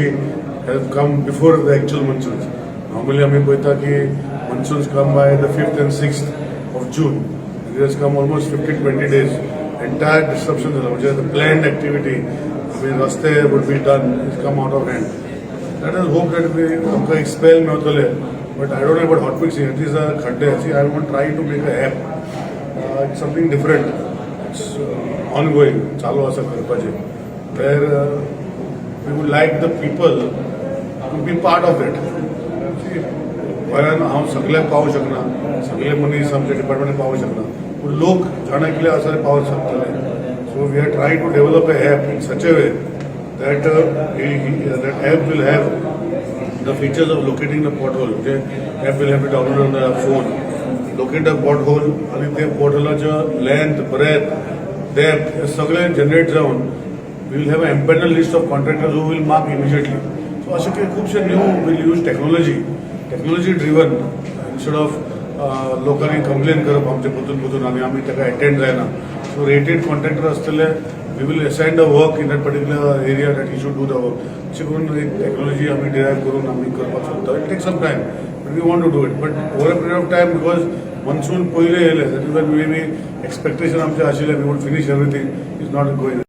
heavy have come before the actual monsoons. Normally आमी पळयता की monsoons come by the 5th and 6th of June. It has come almost 15-20 days. Entire disruption जाला, म्हणजे the planned activity, I mean, रस्ते would be done, is come out of hand. Let us hope that we आमकां एक spell मेळटले, but I don't know about hot mixing. It is a खड्डे. See, I want try to make a app. It's something different. It's ongoing, चालू आसा करपाचें, where we would like the people to be part of it. गोंयान हांव सगळ्याक पावूंक शकना, सगळे मनीस आमच्या डिपार्टमेंटात पावूंक शकना, पूण लोक जाणा कितें आसा ते पावूंक शकतले. So we are try to develop a app in such a way that that app will have the features of locating the pothole. म्हणजे app will have to download on the phone, locate the pothole आणि ते potholeाचं length, breath, depth हे सगळे generate जावन we will have a empanel list of contractors who will mark immediately. So अशे काही खुबशे new will use technology, technology driven, instead of लोकांनी complain करप आमचे परतून परतून आनी आमी ताका अटेंड जायना. सो रेटेड कॉन्ट्रॅक्टर आसतले, we will assign the work in that particular area that he should do the work. अशें करून एक टॅक्नॉलॉजी आमी डिरायव करून आमी करपाक सोदता. It take some time, but we want to do it, but over a period of time, because monsoon पयले येयले, that is may be expectation आमचें आशिल्लें we would finish everything is not going.